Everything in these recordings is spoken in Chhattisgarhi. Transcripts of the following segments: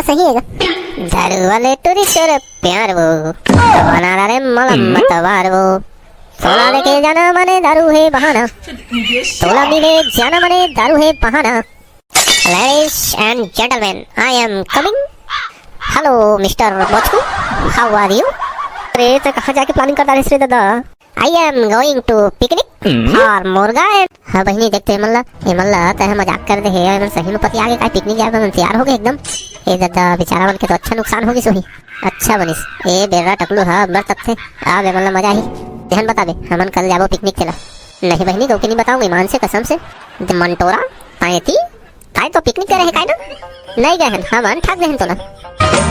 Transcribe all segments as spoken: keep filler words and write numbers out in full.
सही है। दारू वाले टूरी तोर प्यार वो, बना रे मलम मतवार वो। सोना लेके जाना मने दारू है बहाना, सोना मिले जाना मने दारू है बहाना। Ladies and gentlemen, I am coming. Hello, Mister Bochku, how are you? अरे, तो कहाँ जाके planning करता रहे रे दादा? I am going to picnic for मुर्गा and हाँ बहिनी, देखते एमन ला, एमन ला तहे मजाक कर दे हे, एमन सही में पतिया गे काय, पिकनिक जाए बर तैयार हो गए एकदम। ए दादा, बेचारा मन के तो अच्छा नुकसान हो गिस होही। अच्छा बनिस, ए बेर्रा टकलू हा अब्बड़ तपथे, अब एमन ला मजा आही। तेहन बताबे, हमन कल जाबो पिकनिक तेला। नहीं बहिनी, गौ के नहीं बताऊंगी, मान से कसम से। मंटोरा, ताएती, काय तो पिकनिक करे हे काय ना? नहीं गए हन, हमन ठग दे हन तोला।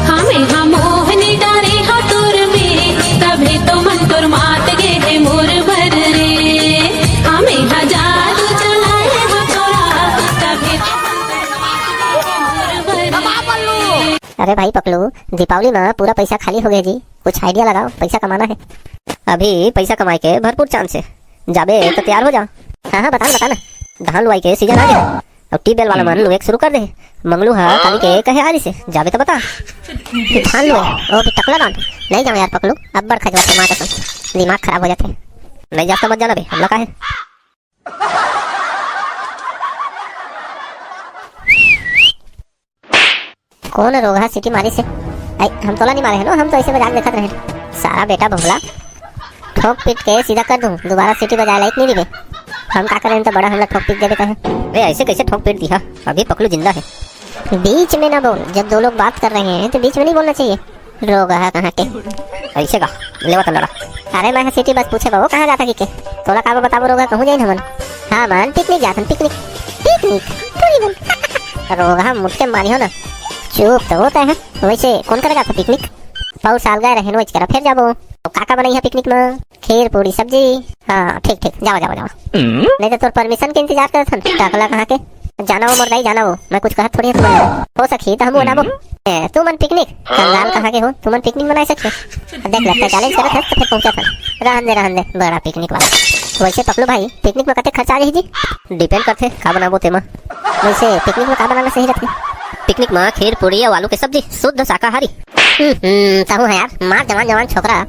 हमें हम मोहनी डारे हा तोर में, तभे तो मन तोर मात गे हे मोर बर रे। हमें हा जादू चलाए हा तोरा, तभे तो मन तोर मात गे हे मोर बर रे। अरे भाई पकलू, दीपावली में पूरा पैसा खाली हो गया जी, कुछ idea लगाओ, पैसा कमाना है। अभी पैसा कमाए के भरपूर chance है, जाबे तो तैयार हो जा। हाँ हाँ, बता ना, बता ना। धान लुआई के season आ गया। अब ट्यूबवेल वाला मन लुए के शुरू कर दे। मंगलू हा काली के कहे आ रही से, जाबे तो बता। धान लुए, ओ भी टकला धान। नहीं जाऊँ यार पकलू, अब्बड़ खजवा के माँ कसम, दिमाग खराब हो जाते। नहीं जाता मत जाना बे, हमला का है। कौन रोगहा सीटी मारी से? आई, हम तोला नहीं मारे हैं नो, हम तो ऐसे मजाक देखत रहे। सारा बेटा भोला, ठोक पीट के सीधा कर दूं, दोबारा सीटी बजाए लायक नहीं रिबे। हम का करें तो बड़ा हमला ठोक पीट देबे कहे। अरे ऐसे कैसे ठोक पीट दिया? अभी पकलू जिंदा है। बीच में ना बोल, जब दो लोग बात कर रहे हैं तो बीच में नहीं बोलना चाहिए। रोगहा कहाँ के? ऐसे का? लेवा तो लड़ा। अरे मैं सीटी बस पूछे बा, वो कहाँ जाता कि के? तोला का बताबो रोगहा, कहूँ जाइन हमन। हाँ मन, पिकनिक जाथन, पिकनिक। पिकनिक? टूरी मन। रोगहा मुठ के मारी हो ना। चुप तो होता है। वैसे कौन करा जाता पिकनिक? पौर साल गए रहेन, वही करा फिर जाबो। तो का का बनाई है पिकनिक में? खीर, पूड़ी, सब्जी। हाँ, ठीक, ठीक, जावा, जावा, जावा। हम्म? नहीं तो तोर permission के इंतजार करत हन। टकला कहाँ के? जाना वो मोर दाई, जाना वो। मैं कुछ कहत थोड़ी है तुमन। हो सकी तो हम बनाबो। हम्म? ए, तुमन पिकनिक? कंगाल कहाँ के हो? तुमन पिकनिक मनाए सकते? देख लगता है challenge करत है तो फिर पहुंचा था। रहन दे, रहन दे, बड़ा पिकनिक वाला। वैसे पकलू भाई, पिकनिक में कते खर्चा आ जाही जी? Depend करथे का बनाबो तेमा। वैसे पिकनिक में का बनाना सही रहथे? पिकनिक में खीर, पूड़ी और आलू के सब्जी, शुद्ध शाकाहारी। हम्म, तहूँ है यार, मार जवान जवान छोकरा।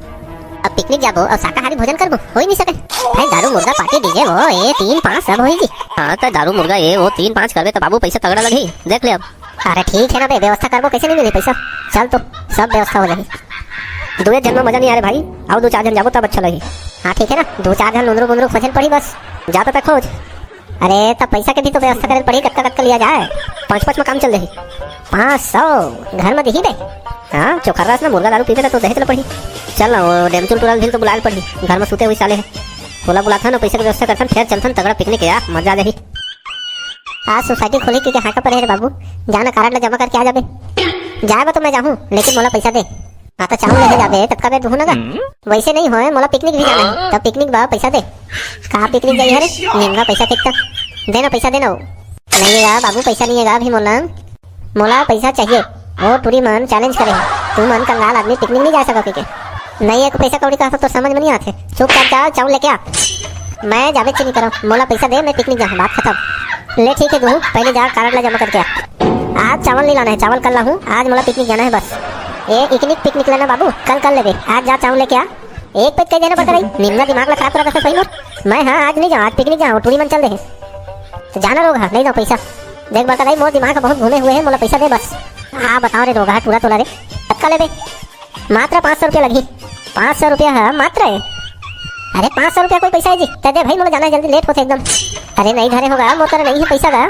अब पिकनिक जाबो और शाकाहारी भोजन करबो, हो ही नहीं सके। भाई दारू, मुर्गा, पार्टी, डीजे, वो ये तीन पाँच सब होई जी। हाँ, तो दारू, मुर्गा, ये वो तीन पाँच करबे तो बाबू पैसा तगड़ा लगही, देख ले अब। अरे ठीक है ना बे, व्यवस्था करबो, कैसे नहीं मिली पैसा? चल तो, सब व्यवस्था हो जाही। दुए जन में मजा नहीं आ रहे भाई, आओ दो चार जन जाबो तब अच्छा लगही। हाँ ठीक है ना, दो चार जन लुंदरू बुंदरू खोजन पड़ी बस। जाता तक खोज। अरे, तब पैसा के भी तो व्यवस्था करे पड़ी, कतका कतका लिया जाए? पाँच पाँच में काम चल रही। पाँच सौ। घर में दिही बे। हाँ, चोखर रस ना, मुर्गा दारू पीबे ला तो दहेज ला पड़ी। चल ना, वो डेमचुल टुरा ल भी तो बुलाए ल पड़ी, घर में सुते हुई साले है। बोला बुलाथन ना, पैसा के व्यवस्था करथन, फिर चलथन, तगड़ा पिकनिक है यार, मजा आ जाही। आज सोसाइटी खोले के, के हाका पड़े रे बाबू, जाना कारड ला जमा करके आ जाबे। जाए बा तो मैं जाहूँ, लेकिन मोला पैसा दे। हाँ, तो चावल लेके जाबे, ततका बेर दुहू ना गा। हम्म। वैसे नहीं होए, मोला पिकनिक भी जाना है, तब पिकनिक बा, पैसा दे। कहाँ पिकनिक जाई हरे? निमगा पैसा फेंकता। दे ना, पैसा दे ना। नहीं है गा बाबू, पैसा नहीं है गा अभी मोला। मोला पैसा चाहिए। वो टूरी मन challenge करे हे। तू मन कंगाल आदमी पिकनिक नहीं जा सको के, के? नहीं है पैसा कौड़ी का तो समझ में नहीं आते। चुपचाप जा, चावल लेके आ। मैं जाबे चीनी करो, मोला पैसा दे, मैं पिकनिक जाहूँ, बात खत्म। ले ठीक है दुहू, पहले जा कारड ला जमा करके आ। आज चावल नहीं लाना है, चावल कल लाहूँ, आज मोला पिकनिक जाना है बस। ए इकनिक पिकनिक लेना बाबू, कल कल लेबे, आज जा चावल लेके आ। एक पैक कह देना बड़का दाई, निमगा दिमाग ला खराब करा दस भाई मोर। मैं हाँ आज नहीं जाऊँ, आज पिकनिक जाऊँ, टूरी मन चल दे है। तो जाना रोगहा, नहीं जाऊँ पैसा। देख बड़का दाई, मोर दिमाग बहुत घूमे हुए है, मोला पैसा दे बस। हाँ बताओ रे रोगहा, टूरा तोला रे, कतका लेबे? मात्र पाँच सौ रुपया लगही। पाँच सौ रुपया है मात्र है। अरे पाँच सौ रुपया कोई पैसा है जी? ते दे भाई, मोला जाना है जल्दी, लेट होते एकदम। अरे नहीं धरे होगा, मोर करा नहीं है पैसा गा।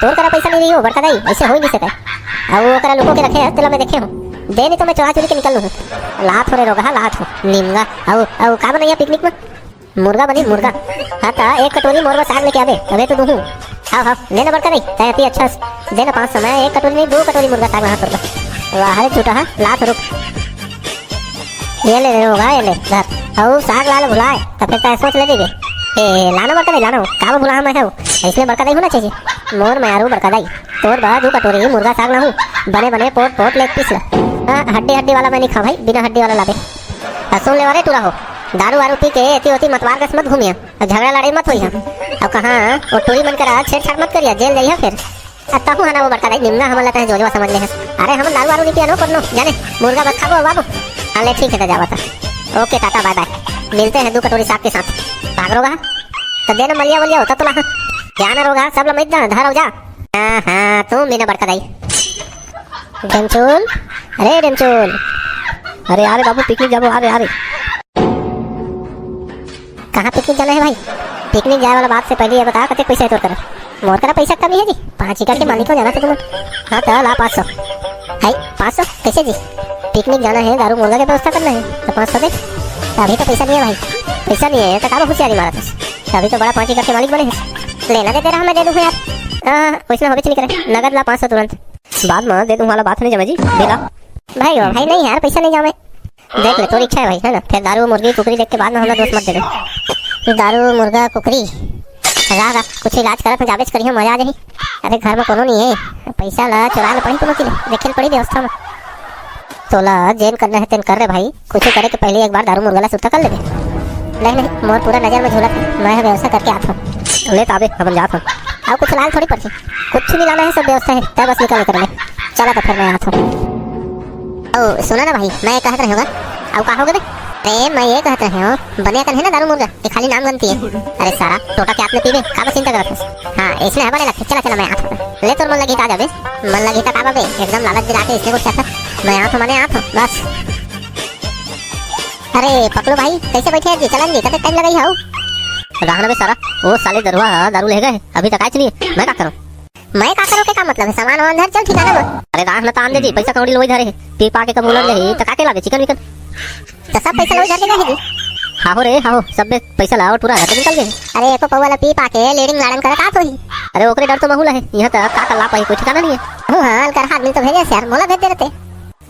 तोर करा पैसा नहीं रही हो बड़का दाई, ऐसे हो ही नहीं सके। अब वो करा लुको के रखे है, तेला मैं देखे हूँ। दे नहीं तो मैं चोरा चोरी के निकल लूँ। लात हो रे रोगहा, लात हो। निमगा। अब, अब का बनैया पिकनिक में? मुर्गा बनी मुर्गा। हाँ ता एक कटोरी मोर बर साग लेके आबे, तबे तो दूहूँ। हाव हाव, ले ना बड़का दाई, तै अति अच्छा स-, दे ना पाँच सौ, मैं एक कटोरी नहीं, दो कटोरी मुर्गा साग लाहूँ तोर बर। वाह रे झूठा, हाँ, लात रुक। ये ले, ले, होगा, ये ले, धर। अउ साग लाल भुलाए, तो फिर तै सोच ले देबे। ए, लाना बड़का दाई, लाना हो, का भुला मैं है हो, इसलिए बड़का दाई होना चाहिए। मोर मयारू बड़का दाई, तोर बर दो कटोरी मुर्गा साग लाहूँ, बने बने पोट पोट लेग पीस ला। हाँ, हड्डी हड्डी वाला मैं नहीं खाऊँ भाई, बिना हड्डी वाला लाबे। आ, सुन ले रे टूरा हो, दारू वारू पी के एती ओती मतवार कस मत घूमिया, अउ झगड़ा लड़ाई मत होइहा। अउ कहाँ ओ टूरी मन करा छेड़छाड़ मत करिया, जेल जाइहा फिर। अब तहूँ हना वो बड़का दाई निमगा हमन ला तहे जोजवा समझ ले हस। अरे हमन दारू वारू नहीं पिया नो कोनो, जाने मुर्गा बस खाबो अउ आबो। हाँ ले ठीक है त जावा त। ओके टाटा बाय बाय। मिलते हैं दो कटोरी साग के साथ। भाग रोगा। त देना मलिया वलिया होता तो ला। जाना रोगा सब ला मत दा, धर अउ जा। हाँ हाँ तुम भी ना बड़का दाई। डेमचुल, अरे डेमचुल। अरे अरे बाबू पिकनिक जाबो, अरे अरे। कहाँ पिकनिक जाना है भाई? पिकनिक जाए वाला बात से पहले ये बता कते पैसा है तोर करा? मोर करा पैसा कमी है जी, पाँच एकड़ के मालिक हो जाना था तुम। हाँ तो ला पाँच सौ। है पाँच सौ कैसे जी? पिकनिक जाना है, दारू मुर्गा के व्यवस्था करना है तो पाँच सौ दे। अभी तो पैसा नहीं है भाई, पैसा नहीं है तो काबर होशियारी मारा था? अभी तो बड़ा पाँच एकड़ के मालिक बने हैं, लेना दे दे रहा मैं दे दूँ यार। हाँ, वैसे होबे नहीं करे, नगद ला पाँच सौ तुरंत। बाद में दे दूँ वाला बात नहीं जमा जी, बेला। भाई हो भाई नहीं यार, पैसा नहीं जावे। देख ले तोर इच्छा है भाई, है ना? फिर दारू मुर्गी कुकरी देख के बाद में हमरा दोष मत दे दे। दारू मुर्गा कुकरी रा रा कुछ इलाज करत में जाबेच करियो, मजा आ जाही। अरे घर में कोनो नहीं है, पैसा ला चुरा ले पड़ी कोनो चीज, देखे ले पड़ी व्यवस्था में। तोला जेन करना है तेन कर रे भाई, कुछ करे के पहले एक बार दारू मुर्गा ला सुरता कर लेबे। नहीं नहीं, मोर पूरा नजर में झूलत है, मैं व्यवस्था करके आत हूँ। ले ताबे अपन जात हूँ। अब कुछ लाल थोड़ी पड़ती, कुछ नहीं लाना है, सब व्यवस्था है, तब बस निकल कर ले। चला तो फिर मैं आत हूँ। ओ सुना ना भाई, मैं ये कहत रहे होगा। अब का हो गए? अरे मैं ये कहत रहे हूँ, बने कन है ना दारू मुर्गा, ये खाली नाम गनती है। अरे सारा टोटा के हाथ में पीबे, का बस चिंता करत हस? हाँ इसने हवा नहीं लगते, चला चला मैं आत हूँ। ले तोर मन लगी त आ जाबे। मन लगी त का बाबे, एकदम लालच दिला के इसने कुछ चाहता। मैं आत हूँ माने आत हूँ बस। अरे पकलू भाई कैसे बैठे हैं जी, चलन जी कते टाइम लगाई हाउ? राहना बे सारा, वो साले दरुआ हा दारू ले गए, अभी तक आए नहीं, मैं का करूँ? मैं का करूँ के का मतलब है, सामान वामान धर चल ठिकाना में। अरे राहना तान दे जी, पैसा कौड़ी लोई धरे है, पी पा के कब उलट जाही तो का के लाबे चिकन विकन? तो सब पैसा लोई धर के गए है जी। हाहो रे हाहो, सब बे पैसा ला और पूरा घर से निकल गए। अरे एको पौवा ला पी पा के लेडिंग लाड़न करत आत होही। अरे ओकरे डर तो महू ला है, यहाँ तक का का ला पाही कोई ठिकाना नहीं है। हूँ हाँ, अलकर आदमी तो भेजे यार, मोला भेज दे रहते।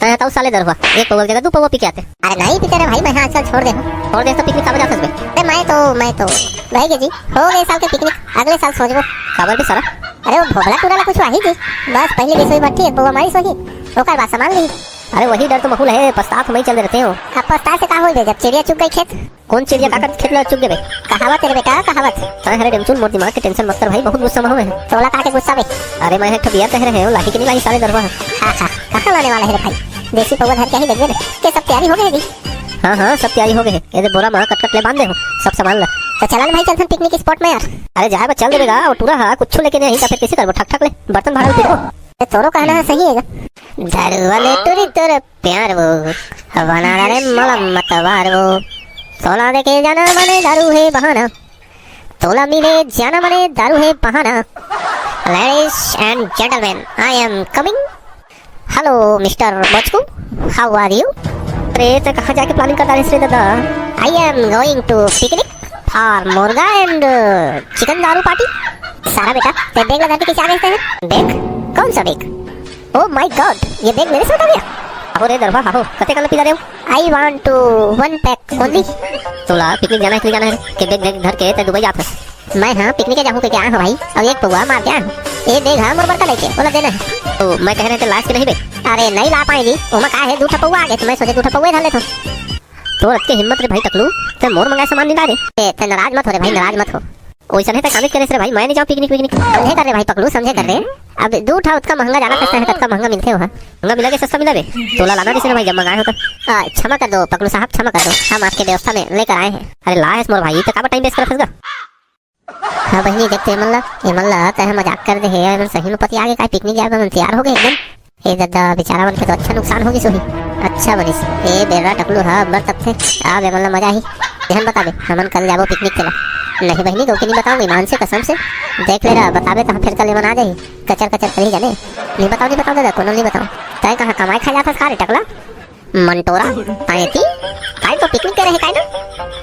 तय हताऊ साले दरुआ, एक पौवा के जगह दू पौवा पी के आते। अरे नहीं पीते रे भाई, मैं हाँ आजकल छोड़ दे हूँ। छोड़ दे तो पिकनिक काबर जाथस बे? अरे मैं तो, मैं तो भाई के जी, हो गए साल के पिकनिक, अगले साल सोचबो। काबर बे सारा? अरे वो भोभला टूरा ला कुछ आही जी, बस पहले बिसोई भट्टी एक पौवा मारी सोही, ओकर बाद सामान ली। अरे वही डर तो महू ला है, पछतात मैं चल रहते हो। अब पछताए से का होई बे, जब चिड़िया चुग गई खेत। कौन चिड़िया काकर खेत में चुग गए बे? कहावत है रे बेटा, कहावत। तय हरे डेमचुन, मोर दिमाग के टेंशन मत कर भाई, बहुत गुस्सा में हूँ मैं। तोला का के गुस्सा बे? अरे मैं एक ठो बियर कह रहे हो, लाही कि नहीं लाही साले दरुआ? हाँ हाँ, कहाँ लाने वाला है रे भाई? देसी पौवा धर के ही देखबे ना। के सब तैयारी हो गए है जी? हाँ हाँ, सब तैयारी हो गए है। ये दे बोरा में कट कट ले बांध दे हो, सब सामान ला। तो चलन भाई, चलथन पिकनिक स्पॉट में यार। अरे जाए बा चल देबे गा, वो टूरा हा कुछ लेके नहीं, तो फिर कैसे करबो? ठक ठक ले, बर्तन भाड़ा उठेबो। ए, तोरो कहना है सही है गा। दारू वाले टूरी तोर प्यार वो, बना रे मलम मतवार वो। तोला देखे जाना मने दारू है बहाना, तोला मिले जाना मने दारू है बहाना। Ladies and gentlemen, I am coming. Hello Mister Bochku, how are you? अरे ते कहाँ जाके प्लानिंग करता रहे रे दादा? I am going to picnic for मुर्गा and चिकन दारू पार्टी। सारा बेटा, ते बैग लगा के कैसे आ गए थे? बैग? कौन सा बैग? Oh my God, ये बैग मेरे साथ आ गया। आहो रे दरुआ, आहो, कते कन पी रहे हो? I want to one pack only। तोला पिकनिक जाना है कि नहीं जाना है? के बैग, बैग धर के ते दुबई जात है। मैं हाँ पिकनिक जाहूँ के क्या हो भाई? अब एक पौवा मार क्या? ये बैग हाँ मोर बड़का लेके, बोला देना है। तो मैं कह रहे थे लास्ट के नहीं बे? अरे नहीं ला पाए जी, ओमा का है, दू ठा पौवा आ गए तो मैं सोचे दू ठा पौवा ही धर लेता हूँ। तो रख के हिम्मत रे भाई टकलू, ते मोर मंगाए सामान नहीं ला रे। ए, ते नाराज मत हो रे भाई, नाराज मत हो। ओइसन है त कामित करे रे भाई, मैं नहीं जाऊँ पिकनिक विकनिक। समझे कर रे भाई पकलू, समझे कर रे। अब दू ठा उतका महंगा जाना सस्ता है, कतका महंगा मिलते हो? महंगा मिला के सस्ता मिला बे। तोला लाना दिसे ना भाई, जब मंगाए हो तो। आ, क्षमा कर दो पकलू साहब, क्षमा कर दो, हम आपके व्यवस्था में लेकर आए हैं। अरे ला है मोर भाई, तो काबर टाइम वेस्ट करत हस गा? हाँ बहिनी, देख तो एमन ला, एमन ला तहे मजाक कर दे हे, एमन सही में पतिया के काय पिकनिक जाए बर तैयार हो गए एकदम। ए ददा, बेचारा मन के तो अच्छा नुकसान हो गिस होही। अच्छा बनिस, ए बेर्रा टकलू हा अब्बड़ तपथे। अब एमन ला मजा आही। एहन बताबे, हमन कल जाबो पिकनिक तेला। नहीं बहिनी, गौ के नहीं बताऊँ, ईमान से, कसम से। देख ले रहा, बताबे तो हम फिर कल एमन आ जाही। कचर कचर करी जाने। नहीं बताऊँ, नहीं बताऊँ दादा, कोनो नहीं बताऊँ। तय कहाँ कमाए खाए जाथस का रे टकला? मंटोरा, पायती, काय तो पिकनिक करे हे काय ना?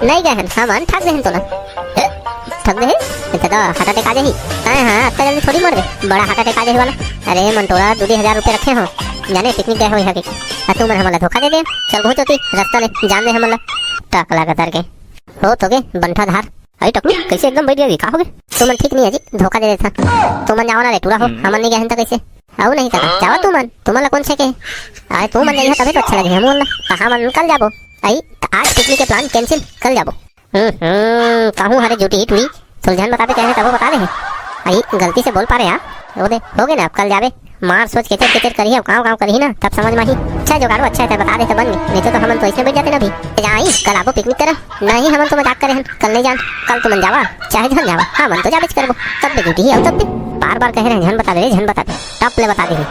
नहीं गए हन, हमन ठग दे हन तोला। हे, ठग दे हे? ए दादा, हार्ट अटैक आ जाही। हाँ, हाँ, अतना जल्दी थोड़ी मरबे। बड़ा हार्ट अटैक आ जाही वाला। अरे मंटोरा, दू ढाई हजार रुपये रखे हो। जाने पिकनिक गए हो यहाँ के। आ तू मन हमन ला धोखा दे दे। चल बहुत होती, रास्ता ले, जान दे हमन ला। टकला गदर के। हो तो के, बंठा धार। अरे टकलू, कैसे एकदम बैठ गया? का हो गए? तुमन ठीक नहीं है जी, धोखा दे देता। तुमन जाओ ना रे, टूरा हो, हमन नहीं गए हन त कैसे? अउ नहीं त का, जावा तुमन, तुमन ला कौन छेके? अरे तुमन जाइहा तबे तो अच्छा लगे हमन ला। कहाँ मन कल जाबो? आई, त आज पिकनिक के प्लान कैंसिल, कल जाबो। हम्म, हम्म, कहूँ हरे झूठी ही टूरी, सुलझन बताबे कहे तबो बता दे। आई, गलती से बोल पा रहे यार। ओ दे, हो गे ना, अब कल जाबे। मार सोच केचर केचर करही, अब कांव कांव करही ना, तब समझ में आही। अच्छा जुगाड़ू, अच्छा हे, बता दे त बन गे, नहीं तो, तो हमन तो ऐसे बैठ जाते ना अभी। जाई, कल आबो पिकनिक करा। नहीं, हमन तो मजाक करे हन, कल नहीं जान। कल तुमन जावा, चाहे झन जावा, हमन तो जाबेच करबो। तब ले जुटी ही, अउ तब ले। बार बार कहे रहे, झन बता दे रे, झन बता दे। टप ले बता दे ही।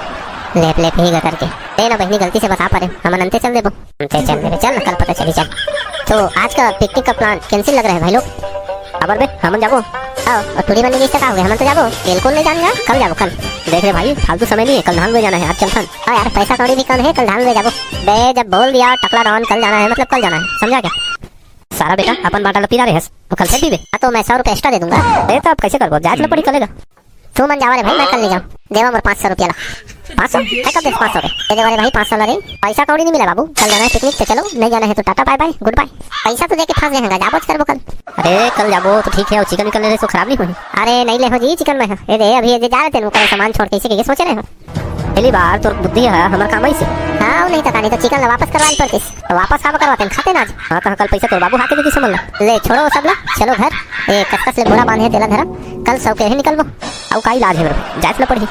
लेप लेप ही करके। ए ना बहिनी, गलती से बता परे, हमन अंते चल देबो। अंते चल देबे, चल ना, कल पता चली, चल। तो आज का पिकनिक का प्लान कैंसिल लग रहा है भाई लोग। अबर बे, हमन जाबो। आओ, और टूरी बन गई, इसका का हो गया, हमन तो जाबो। बिल्कुल नहीं जान यार, कल जाबो, कल। देख रे भाई, फालतू समय नहीं है, कल धान बोए जाना है, आज चलथन। हाँ यार, पैसा कौड़ी भी कम है, कल धान बोए जाबो। बे, जब बोल दिया टकला डॉन कल जाना है, मतलब कल जाना है, समझा क्या? सारा बेटा, अपन बाटा ला पिला रहे हस, तो कल से पीबे। हाँ, तो मैं सौ रुपया एक्स्ट्रा दे दूंगा। ए, तो अब कैसे करबो? जाए तो पड़ी कल गा। तू मन जावा रे भाई, मैं कल नहीं जाऊँ। देवा मोर पाँच सौ रुपया ला। पाँच सौ? है कब दे पाँच सौ रे? दे देवा रे भाई, पाँच सौ ला रे। पैसा कौड़ी नहीं मिला बाबू, कल जाना है पिकनिक, तो चलो, नहीं जाना है तो टाटा, बाय बाय, गुड बाय। पैसा तो दे के फंस गए हैं, जाबोच करबो कल। अरे, कल जाबो तो ठीक है, और चिकन विकन ले ले, तो खराब नहीं होही। अरे, नहीं ले हो जी चिकन मैं। ए दे, अभी ये जे जा रहे थे, वो सामान छोड़ के इसी के ये सोचे रहे हो। पहली बार तोर बुद्धि है, हमर काम आइसे। हाँ, वो नहीं तो कहानी तो चिकन ला वापस करवानी पड़तीस। तो वापस काबर करवाते हैं, खाते ना आज। हाँ, तो कल पैसा तोर बाबू हाथे देती समझ ला। ले, छोड़ो सब ला, चलो घर। ए, कसकस ले बोरा बांधे, तेला धरा। कल सौ के ही निकलबो। अउ का इलाज है मेरे? जाए ला पड़ही।